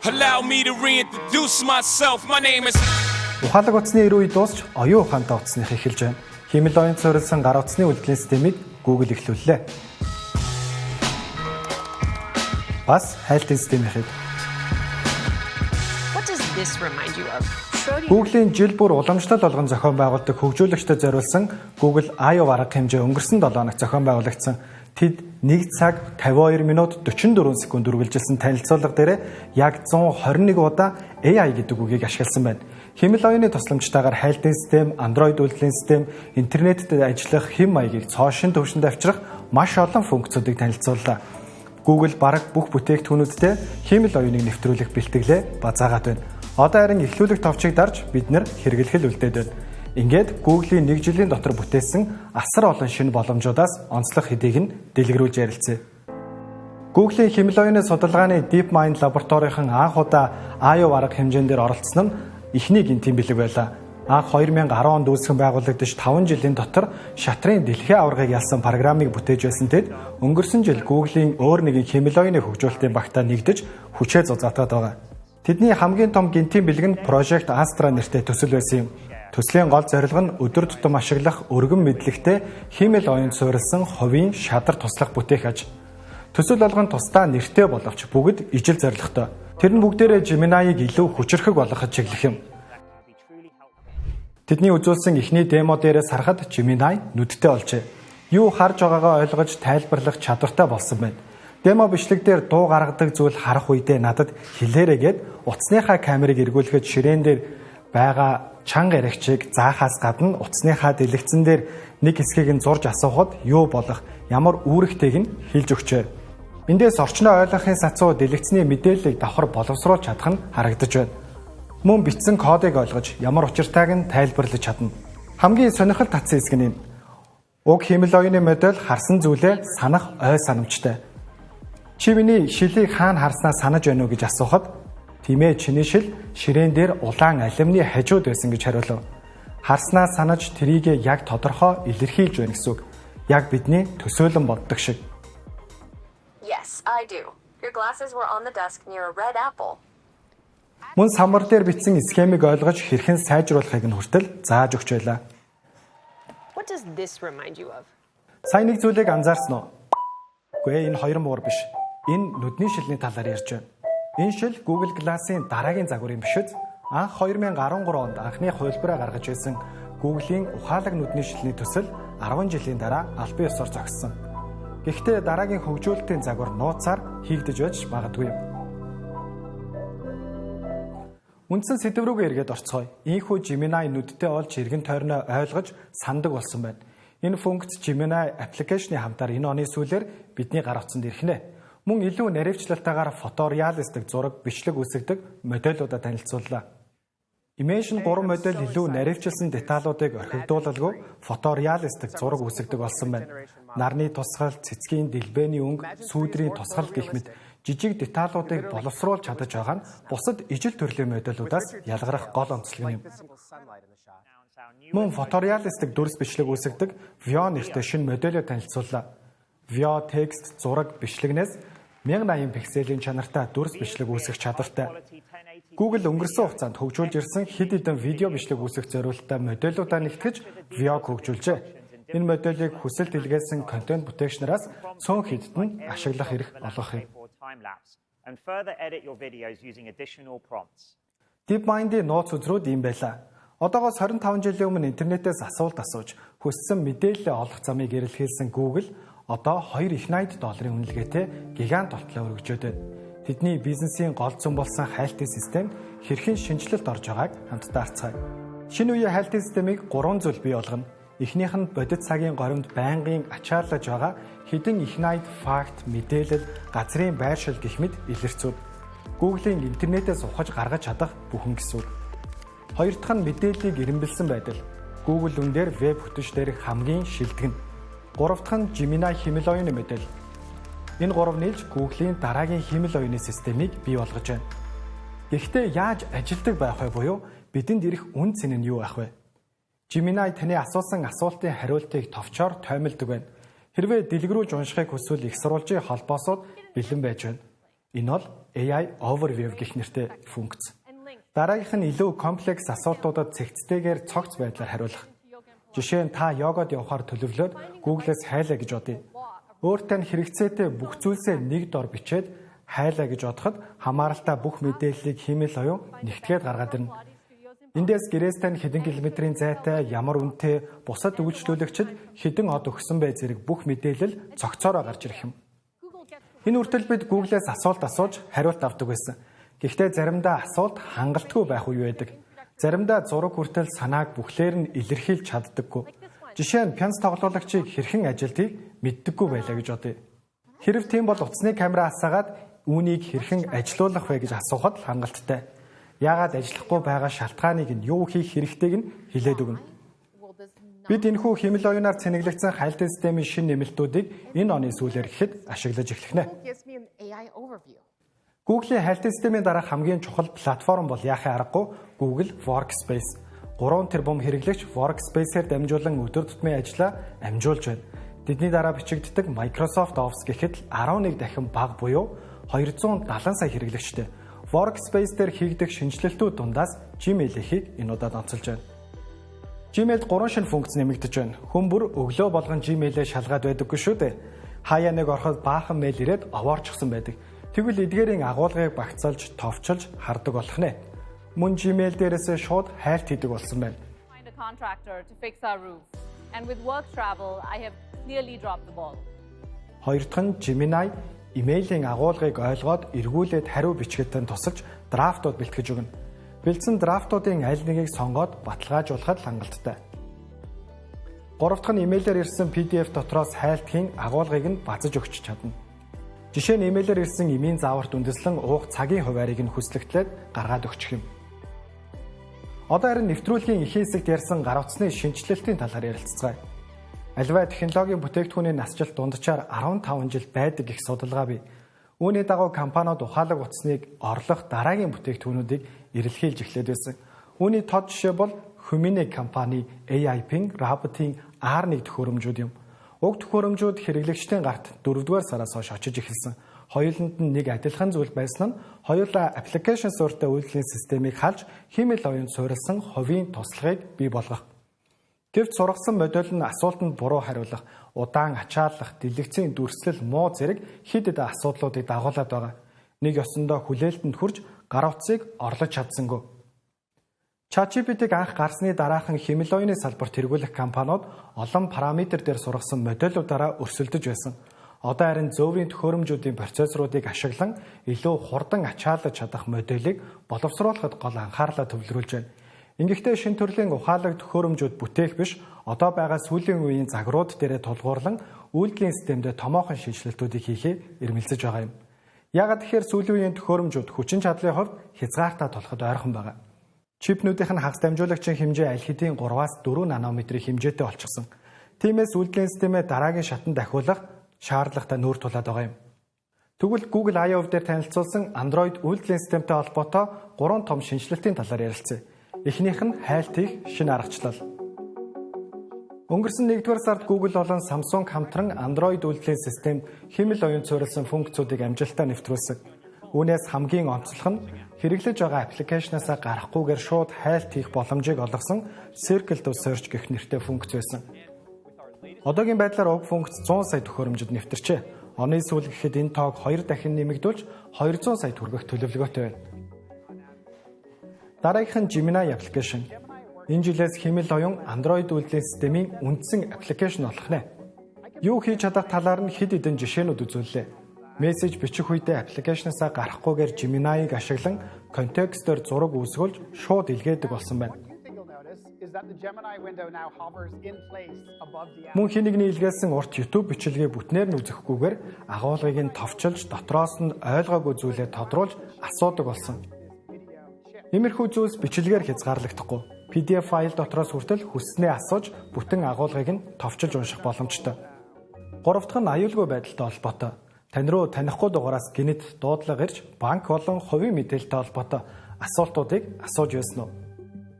Allow me to reintroduce myself. My name is Ухаалаг утасны 90 үе дуусч оюун ухаантай утасных эхэлж байна. Хиймэл оюун суурилсан гар утасны үйлдлийн системийг Google эхлүүллээ. Бас хайлтын системийнхийг. What does this remind you of? Google-ийн жил бүр уламжлал болгон зохион байгуулдаг хөгжүүлэгчдэд зориулсан Google I/O арга хэмжээ өнгөрсөн 7 хоногт зохион байгуулагдсан. Тэд 1 цаг 52 минут 44 секунд үргэлжилсэн танилцуулга дээр яг 121 удаа AI гэдэг үгийг ашигласан байна. Хиймэл оюуны тусламжтайгаар хайлтын систем, Android үйлдлийн систем, интернетэд ажиллах хэв маягийг цоо шинэ түвшинд авчрах маш олон функцүүдийг танилцууллаа. Google бараг бүх бүтээгдэхүүнүүдтэй хиймэл оюуныг нэвтрүүлэх бэлтгэлээ базаагаад байна. Одоо харин эхлүүлэх товчийг дарж бид нар хэрэглэх л үлдээд байна. Ингээд Google-ийн нэг жилийн дотор бүтээсэн асар олон шинэ боломжуудаас онцлог хэдийг нь дэлгэрүүлж ярилцъя. Google-ийн хиймэл оюуны судалгааны DeepMind лабораторийн анх удаа I/O арга хэмжээн дээр оролцсон нь эхний гэнэтийн бэлэг байлаа. Анх 2010 онд үүсгэн байгуулагдаж 5 жилийн дотор шатрын дэлхийн аваргыг ялсан программыг бүтээж байсан тэд өнгөрсөн жил Google-ийн өөр нэгэн хиймэл оюуны хөгжүүлэлтийн багтаа нэгдэж хүчээ зузаатаад байгаа. Тэдний хамгийн том гэнэтийн бэлэг нь Project Astra нэртэй төсөл байсан юм. Төслийн гол зорилго нь өдөр тутам ашиглах өргөн мэдлэгтэй хиймэл оюунд суурилсан хувийн шадар туслах бүтээх аж. Төсөл болгон тусдаа нэртэй боловч бүгд ижил зорилготой. Тэр нь бүгдээрээ Gemini-г илүү хүчирхэг болгоход чиглэх юм. Тэдний үзүүлсэн эхний демо дээрээс харахад Gemini нүдтэй олжээ. Юу харж байгаагаа ойлгож тайлбарлах чадвартай болсон байна. Демо бичлэг дээр дуу гаргадаг зүйл харах үедээ надад хэлээрэй гээд утасныхаа камерыг эргүүлэхэд ширээн дээр байгаа чанга эрэгчийг заахаас гадна утасныхаа дэлгэцэн дээр нэг хэсгийг нь зурж асуухад юу болох, ямар үүрэгтэйг нь хэлж өгчээ. Эндээс орчноо ойлгохын сацуу дэлгэцний мэдээллийг давхар боловсруулж чадах нь харагдаж байна. Мөн бичсэн кодыг ойлгож ямар учиртайг нь тайлбарлаж чадна. Хамгийн сонирхол татсан хэсэг нь энэ. Уг хиймэл оюуны модель харсан зүйлээ санах ой санамжтай. Чи миний шилийг хаана харснаа санаж байна уу гэж асуухад тийм ээ, чиний шил ширээн дээр улаан алимны хажууд байсан гэж хариулав. Харснаа санаж тэрийгэ яг тодорхой илэрхийлж байна гэсэн үг. Яг бидний төсөөлөн боддог шиг. Yes, I do. Your glasses were on the desk near a red apple. Мөн самбар дээр бичсэн схемийг ойлгож хэрхэн сайжруулахыг нь хүртэл зааж өгч байлаа. What does this remind you of? Сая нэг зүйлийг анзаарсан уу? Үгүй ээ, энэ хоёр муур биш. Энэ нүдний шилний талаар ярьж байна. Энэ шил Google Glass-ын дараагийн загвар юм биш үү? Анх 2013 онд анхны хувилбараа гаргаж байсан Google-ийн ухаалаг нүдний шилний төсөл 10 жилийн дараа албан ёсоор зогссон. Гэхдээ дараагийн хөгжүүлэлтийн загвар нууцаар хийгдэж байж магадгүй юм. Үндсэн сэдэв рүүгээ эргээд орцгоё. Ийнхүү Gemini нүдтэй олж эргэн тойрноо ойлгож сандаг болсон байна. Энэ функц Gemini application ы хамтаар энэ оны сүүлээр бидний гар утсанд ирэх нэ. Мөн илүү наривчлалтайгаар photorealistic зураг, бичлэг үүсгэдэг модельудаа танилцууллаа. Imagen 3 модель илүү наривчилсан деталуудыг орхигдуулалгүй photorealistic зураг үүсгэдэг болсон байна. Нарны тусгал, цэцгийн дэлбэний өнгө, сүүдрийн тусгал гэх мэт жижиг деталуудыг боловсруулж чадаж байгаа нь бусад ижил төрлийн модельудаас ялгарах гол онцлог юм. Мөн photorealistic дүрс бичлэг үүсгэдэг Veo нэртэй шинэ модельөө танилцууллаа. Veo текст, зураг, бичлэгнээс 1080 пикселийн чанартай дүрс бичлэг үүсгэх чадвартай. Google өнгөрсөн хугацаанд хөгжүүлж ирсэн хэд хэдэн видео бичлэг үүсгэх зориулттай модельудаа нэгтгэж Veo-г хөгжүүлжээ. Энэ моделийг хүсэлт илгээсэн контент бүтээгч нараас цөөн хэдэд нь ашиглах эрх олгох юм. And further edit your videos using additional prompts. DeepMind-ийн нууц үзрүүд ийм байлаа. Одоогоос 25 жилийн өмнө интернетээс асуулт асууж хүссэн мэдээлэлээ олох замыг эрэлхийлсэн Google одоо 2 их 80 долларын үнэлгээтэй гигант болтлоо өргөжөөд байна. Тэдний бизнесийн гол зүйн болсон хайлтын систем хэрхэн шинэчлэлт орж байгааг хамтдаа харцгаая. Шинэ үеийн хайлтын системийг гурван зүйл бий болгоно. Эхнийх нь бодит цагийн горимд байнгын ачааллаж байгаа хэдэн их 80 факт, мэдээлэл, газрын байршил гэх мэт илэрцүүд. Google-ийн интернетээс ухаж гаргаж чадах бүхэн гэсэн үг. Хоёр дахь нь мэдээллийг эрэмбэлсэн байдал. Google үн дээр веб хөтөч дээрх хамгийн шилдэг нь. Гурав дахь нь Gemini хиймэл оюуны модель. Энэ гурав нийлж Google-ийн дараагийн хиймэл оюуны системийг бий болгож байна. Гэхдээ яаж ажилдаг байх вэ буюу бидэнд ирэх үнэ цэнэ нь юу байх вэ? Gemini таны асуусан асуултын хариултыг товчоор тоймилдог байна. Хэрвээ дэлгэрүүлж уншихыг хүсвэл их сурвалжийн холбоосууд бэлэн байж байна. Энэ бол AI Overview гэх нэртэй функц. Дараагийнх нь илүү комплекс асуултуудад цэгцтэйгээр цогц байдлаар хариулах. Жишээ нь, та йогад явахаар төлөвлөөд Google-ээс хайлаа гэж бодъё. Өөртөө нь хэрэгцээтэй бүх зүйлсээ нэг дор бичээд хайлаа гэж бодоход хамааралтай бүх мэдээллийг хиймэл оюун нэгтгээд гаргаад ирнэ. Эндээс гэрээс тань хэдэн километрийн зайтай, ямар үнэтэй, бусад үйлчлүүлэгчид хэдэн од өгсөн бэ зэрэг бүх мэдээлэл цогцоороо гарч ирэх юм. Энэ хүртэл бид Google-ээс асуулт асууж хариулт авдаг байсан. Гэхдээ заримдаа асуулт хангалтгүй байх үе байдаг. Заримдаа зураг хүртэл санааг бүхлээр нь илэрхийлж чаддаггүй. Жишээ нь, пянз тоглуулагчийг хэрхэн ажилтгийг мэддэггүй байлаа гэж бодъё. Хэрэв тийм бол утасны камера асаагаад үүнийг хэрхэн ажилуулах вэ гэж асуухад л хангалттай. Яагаад ажиллахгүй байгаа шалтгааныг нь, юу хийх хэрэгтэйг нь хэлээд өгнө. Бид энэхүү хиймэл оюунаар цэнэглэгдсэн хайлтын системийн шинэ нэмэлтүүдийг энэ оны сүүлээр гэхэд ашиглаж эхлэх нэ. Gives me an AI overview. Google-ийн хайлтын системийн дараах хамгийн чухал платформ бол яахын аргагүй Google Workspace. 3 тэрбум хэрэглэгч Workspace-ээр дамжуулан өдөр тутмын ажлаа амжуулж байна. Тэдний дараа бичигддэг Microsoft Office гэхэд л 11 дахин бага буюу 270 сая хэрэглэгчтэй. Workspace дээр хийгдэх шинэчлэлтүүд дундаас Gmail-ийг энэ удаад онцолж байна. Gmail-д гурван шинэ функц нэмэгдэж байна. Хүн бүр өглөө болгон Gmail-ээ шалгаад байдаггүй шүү дээ. Хаяа нэг ороход баахан мэйл ирээд овоорчихсон байдаг. Тэгвэл эдгээрийн агуулгыг багцаалж, товчилж хардаг болох нэ. Мөн Gmail дээрээсээ шууд хайлт хийдэг болсон байна. Find a contractor to fix our roof. And with work travel, I have clearly dropped the ball. Хоёр дахь нь Gemini имэйлийн агуулгыг ойлгоод эргүүлээд хариу бичгэд тусалж draft ууд бэлтгэж өгнө. Бэлдсэн draft уудын аль нэгийг сонгоод баталгаажуулахад хангалттай. Гурав дахь нь имэйлээр ирсэн PDF дотроос хайлтын агуулгыг нь базаж өгч чадна. Жишээ нь, имэйлээр ирсэн эмийн зааварт үндэслэн уух цагийн хуваарийг нь хүслэгтлээд гаргаад өгчих юм. Одоо харин нэвтрүүлгийн ихэнх хэсэгт ярьсан гар утасны шинэчлэлтийн талаар ярилцацгаая. Аливаа технологийн бүтээгдэхүүний насжилт дунджаар 15 жил байдаг гэх судалгаа бий. Үүний дагуу компаниуд ухаалаг утасныг орлох дараагийн бүтээгдэхүүнүүдийг эрэлхийлж эхлээд байсан. Үүний тод жишээ бол Humine компани AI Pin роботын R1 төхөөрөмжүүд юм. Уг төхөөрөмжүүд хэрэглэгчдийн гарт 4-р сараас хойш очиж эхэлсэн. Хоёуланд нь нэг адилхан зүйл байсан нь хоёулаа аппликейшн суурьтай үйлдлийн системийг халж хиймэл оюунд суурилсан хувийн туслахыг бий болгох. Гэвч сургасан модель нь асуултанд буруу хариулах, удаан ачааллах, дэлгэцийн дүрслэл муу зэрэг хэд хэдэн асуудлуудыг дагуулад байгаа. Нэг ёсондоо хүлээлтэнд хүрч гар утсыг орлож чадсангүй. ChatGPT-г анх гарсны дараахан хиймэл оюуны салбарт хэрэглэх компаниуд олон параметр дээр сургасан модельуудаараа өрсөлдөж байсан. Одоо харин зөөврийн төхөөрөмжүүдийн процессоруудыг ашиглан илүү хурдан ачааллаж чадах моделийг боловсруулахад гол анхаарлаа төвлөрүүлж байна. Ингэхдээ шинэ төрлийн ухаалаг төхөөрөмжүүд бүтээх биш, одоо байгаа сүүлийн үеийн загварууд дээрээ тулгуурлан үйлдэлийн системдээ томоохон шинэчлэлтүүдийг хийхээ эрмэлзэж байгаа юм. Яагаад тэгэхээр сүүлийн үеийн төхөөрөмжүүд хүчин чадлын хувьд хязгаартай тулахад ойрхон байгаа. Чипнүүдийнх нь хагас дамжуулагчийн хэмжээ аль хэдийн 3-аас 4 нанометрийн хэмжээтэй болчихсон. Тиймээс үйлдэлийн системээ дараагийн шатанд дахиулах шаардлагатай нүүр тулаад байгаа юм. Тэгвэл Google I/O дээр танилцуулсан Android үйлдэлийн системтэй холбоотой гурван том шинэчлэлтийн талаар ярилцъя. Эхнийх нь хайлт хийх шинэ аргачлал. Өнгөрсөн 1-р сард Google болон Samsung хамтран Android үйлдэлийн системд хиймэл оюунд суурилсан функцүүдийг амжилттай нэвтрүүлсэн. Үүнээс хамгийн онцлог нь хэрэглэж байгаа аппликейшнаасаа гарахгүйгээр шууд хайлт хийх боломжийг олгосон Circle to Search гэх нэртэй функц байсан. Одоогийн байдлаар уг функц 100 сая төхөөрөмжөд нэвтэрчээ. Оны сүүл гэхэд энэ тоог хоёр дахин нэмэгдүүлж 200 сая хүргэх төлөвлөгөөтэй байна. Дараагийнх нь Gemini аппликейшн. Энэ жилээс хиймэл оюун Android үйлдэлийн системийн үндсэн аппликейшн болох нэ. Юу хийж чадах талаар нь хэд хэдэн жишээнүүд үзүүллээ. Мессеж бичих үедээ аппликейшнаасаа гарахгүйгээр Gemini-г ашиглан контекстоор зураг үүсгүүлж шууд илгээдэг болсон байна. Is that the Gemini window now hovers in place above the app. Мөн хэн нэгний илгээсэн урт YouTube бичлэгээ бүтнээр нь үзэхгүйгээр агуулгыг нь товчилж, дотроос нь ойлгоогүй зүйлээ тодруулж асуудаг болсон. Иймэрхүү зүйлс бичлэгээр хязгаарлагдахгүй. PDF файл дотроос хүртэл хүссэнээ асууж, бүтэн агуулгыг нь товчилж унших боломжтой. Гурав дахь нь аюулгүй байдалтай холбоотой. Тань руу танихгүй дугаараас гэнэт дуудлага ирж, банк болон хувийн мэдээлэлтэй холбоотой асуултуудыг асууж байсан уу?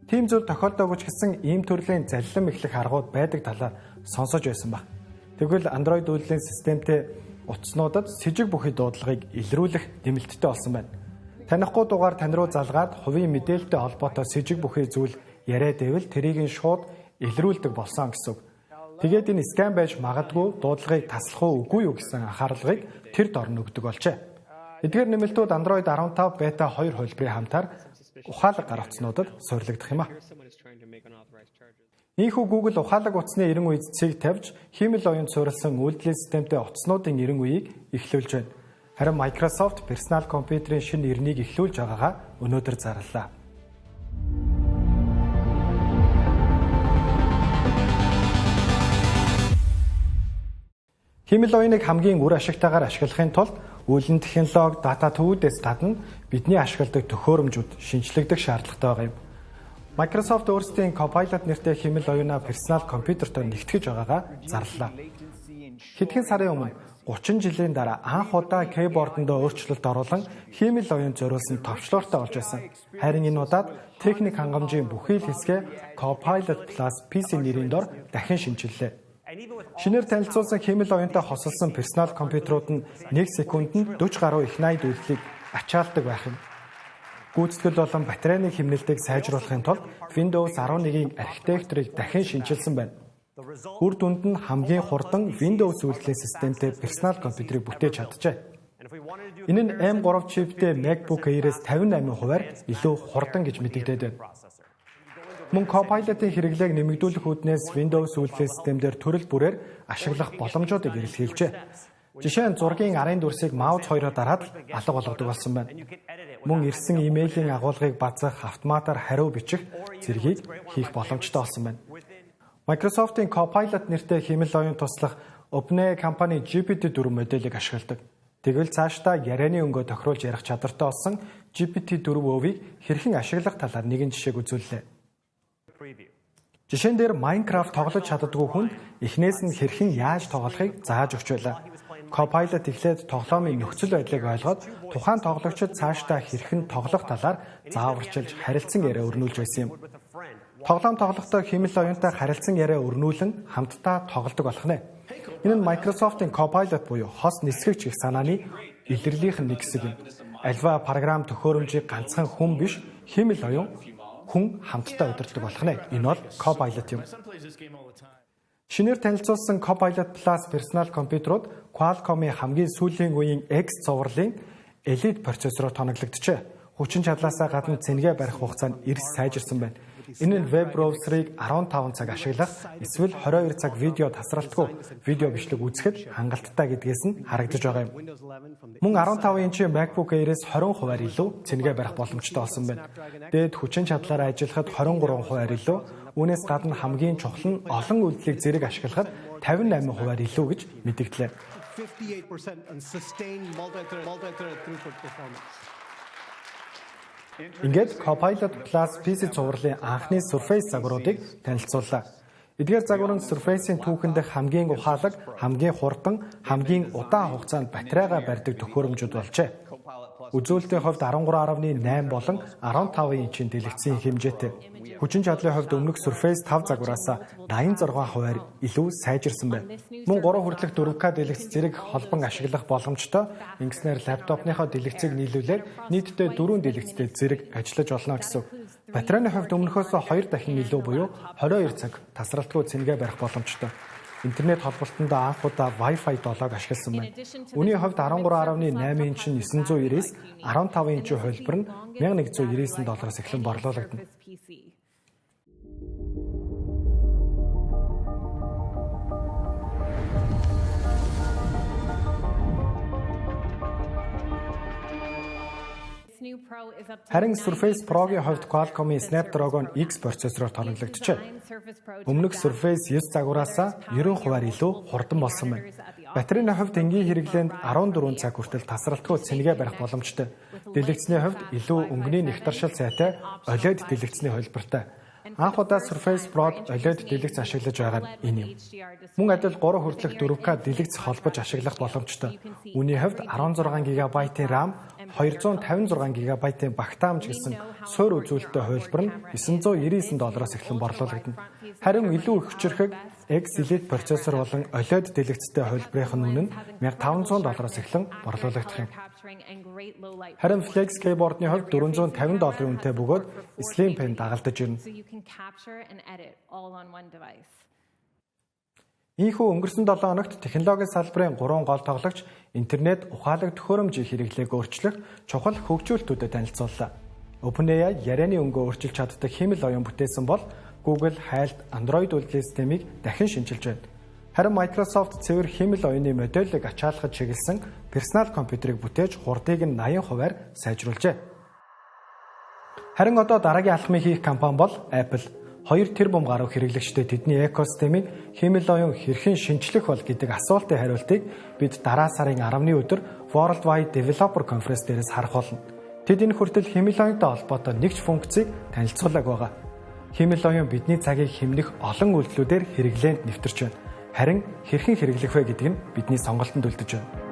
Тийм зүйл тохиолдоогүй ч гэсэн ийм төрлийн залилан мэхлэх аргууд байдаг талаар сонсож байсан ба. Тэгвэл Android үйлдэлийн системтэй утаснуудад сэжиг бүхий дуудлагыг илрүүлэх нэмэлттэй болсон байна. Танихгүй дугаар тань руу залгаад хувийн мэдээлэлтэй холбоотой сэжиг бүхий зүйл яриад байвал тэрийг нь шууд илрүүлдэг болсон гэсэн үг. Тэгээд энэ scam байж магадгүй дуудлагыг таслах уу үгүй юу гэсэн анхаарлагыг тэр дор нь өгдөг болжээ. Эдгээр нэмэлтүүд Android 15 бета 2 хувилбарын хамтаар ухаалаг гар утаснуудад суурилагдах юм а. Ийхүү Google ухаалаг утасны 90 үед цэг тавьж хиймэл оюунд суурилсан үйлдлийн системтэй утаснуудын 90 үеийг эхлүүлж байна. Харин Microsoft персонал компьютерийн шинэ 90-ийг эхлүүлж байгаагаа өнөөдөр зарлалаа. Хиймэл оюуныг хамгийн үр ашигтайгаар ашиглахын тулд үүлэн технологи, дата төвүүдээс гадна бидний ашигладаг төхөөрөмжүүд шинжлэгдэх шаардлагатай байгаа юм. Microsoft өөрсдийн Copilot нэртэй хиймэл оюунаа персонал компьютертой нэгтгэж байгаагаа зарлалаа. Хэдхэн сарын өмнө 30 жилийн дараа анх удаа keyboard-ндоо өөрчлөлт оруулан хиймэл оюунд зориулсан товчлууртай болж байсан. Харин энэ удаад техник хангамжийн бүхий л хэсгээ Copilot Plus PC нэрийн дор дахин шинэчиллээ. Шинээр танилцуулсан хиймэл оюунтай хосолсон персонал компьютерууд нь 1 секундэд 40 гаруй их 80 үйлдэлийг ачаалдаг байх юм. Гүйцэтгэл болон батарейны хэмнэлтийг сайжруулахын тулд Windows 11-ийн архитекторыг дахин шинэчилсэн байна. Үр дүнд нь хамгийн хурдан Windows үйлдлийн системтэй персонал компьютерийг бүтээж чаджээ. Энэ нь M3 чиптэй MacBook Air-ээс 58%-аар илүү хурдан гэж мэдэгдээд байна. Мөн Copilot-ийн хэрэглээг нэмэгдүүлэх үүднээс Windows үйлдлийн систем дээр төрөл бүрээр ашиглах боломжуудыг эрэлхийлжээ. Жишээ нь зургийн арын дүрсийг маус хоёроо дараад л алга болгодог болсон байна. Мөн ирсэн имэйлийн агуулгыг базах, автоматар хариу бичих зэргийг хийх боломжтой болсон байна. Microsoft-ийн Copilot нэртэй хиймэл оюун туслах OpenAI компани GPT-4 моделийг ашигладаг. Тэгвэл цаашдаа ярианы өнгөө тохируулж ярих чадвартай болсон GPT-4 өвийг хэрхэн ашиглах талаар нэгэн жишээг үзүүллээ. Жишээн дээр Minecraft тоглож чаддаггүй хүнд эхнээс нь хэрхэн яаж тоглохыг зааж өгч байлаа. Copilot эхлээд тоглоомын нөхцөл байдлыг ойлгоод тухайн тоглогчид цаашдаа хэрхэн тоглох талаар зааварчилж харилцан яриа өрнүүлж байсан юм. Тоглоом тоглохдоо хиймэл оюунтай харилцан яриа өрнүүлэн хамтдаа тоглодог болох нэ. Энэ нь Microsoft-ын Copilot буюу хос нисгэгч гэх санааны илэрлийнх нь нэг хэсэг юм. Альва програм төхөөрөмжийг ганцхан хүн биш хиймэл оюун хүн хамтдаа удирддаг болох нэ. Энэ бол Copilot юм. Шинээр танилцуулсан Copilot Plus персонал компьютерууд Qualcomm-ийн хамгийн сүүлийн үеийн X цувралын Elite процессороор тоноглогджээ. Хүчин чадлаасаа гадна цэнгээ барих хугацаа нь эрс сайжирсан байна. Энэ нь веб браузерыг 15 цаг ашиглах эсвэл 22 цаг видео тасралтгүй видео бичлэг үзэхэд хангалттай гэдгээс нь харагдаж байгаа юм. Мөн 15 инчийн MacBook Air-ээс 20%-аар илүү цэнгээ барих боломжтой болсон байна. Дээд хүчин чадлаараа ажиллахад 23%-аар илүү, үүнээс гадна хамгийн чухал нь олон үйлдэлийг зэрэг ашиглахад 58%-аар илүү гэж мэдэгдлээ. 58% on sustained multi-threaded throughput performance. Ингээд Copilot Plus PC цувралын анхны Surface загваруудыг танилцууллаа. Эдгээр загвар нь Surface-ийн түүхэн дэх хамгийн ухаалаг, хамгийн хурдан, хамгийн удаан хугацаанд батарейгаа барьдаг төхөөрөмжүүд болжээ. Үзүүлэлтийн хувьд 13.8 болон 15 инчийн дэлгэцийн хэмжээтэй. Хүчин чадлын хувьд өмнөх Surface 5 загвараас 86%-аар илүү сайжирсан байна. Мөн 3 хүртэлх 4К дэлгэц зэрэг холбон ашиглах боломжтой. Ингэснээр лаптопныхоо дэлгэцийг нийлүүлээд нийтдээ 4 дэлгэцтэй зэрэг ажиллаж болно гэсэн үг. Батарейны хувьд өмнөхөөс 2 дахин илүү буюу 22 цаг тасралтгүй цэнгээ барих боломжтой. Интернет холболтонд анх удаа Wi-Fi 7-ог ашигласан байна. Үүний хувьд 13.8 инч нь 999, 15 инчийн хувилбар нь 1199 доллароос эхлэн борлуулагдана. Харин Surface Pro-гийн хувьд Qualcomm-ийн Snapdragon X процессороор тоноглогджээ. Өмнөх Surface 9 загвараас 90%-аар илүү хурдан болсон байна. Батарейны хувьд энгийн хэрэглээнд 14 цаг хүртэл тасралтгүй цэнгээ барих боломжтой. Дэлгэцний хувьд илүү өнгөний нэгтаршил сайтай OLED дэлгэцний хувилбартай. Анх удаа Surface Pro-д OLED дэлгэц ашиглаж байгаа нь энэ юм. Мөн адил 3 хүртэлх 4К дэлгэц холбож ашиглах боломжтой. Үүний хувьд 16 ГБ-ийн RAM, 256 ГБ-ийн багтаамж гэсэн суурь үзүүлэлттэй хувилбар нь 999 доллароос эхлэн борлуулагдана. Харин илүү их хүчирхэг X Elite процессор болон OLED дэлгэцтэй хувилбарын нь үнэ нь 1500 доллароос эхлэн борлуулагдах юм. Харин Flex keyboard-ны хувьд 450 долларын үнэтэй бөгөөд Slim Pen дагалдаж ирнэ. Ийнхүү өнгөрсөн 7 хоногт технологийн салбарын 3 гол тоглогч интернет ухаалаг төхөөрөмжийн хэрэглээг өөрчлөх чухал хөгжүүлэлтүүдэд танилцууллаа. OpenAI ярианы өнгөө өөрчилж чаддаг хиймэл оюун бүтээсэн бол Google хайлт Android үйлдлийн системийг дахин шинчилж байна. Харин Microsoft цэвэр хиймэл оюуны модельийг ачаалахад чиглэсэн персонал компьютерийг бүтээж хурдыг нь 80%-аар сайжруулжээ. Харин одоо дараагийн алхмыг хийх компани бол Apple. 2 тэрбум гаруй хэрэглэгчтэй тэдний экосистемийг хиймэл оюун хэрхэн шинчлэх бол гэдэг асуултын хариултыг бид дараа сарын 10-ны өдөр World Wide Developer Conference дээрээс харах болно. Тэд энэ хүртэл хиймэл оюунтай холбоотой нэг ч функцийг танилцуулаагүй байгаа. Хиймэл оюун бидний цагийг хэмнэх олон үйлдэлүүдээр хэрэглээнд нэвтэрч байна. Харин хэрхэн хэрэглэх вэ гэдэг нь бидний сонголтонд үлдэж байна.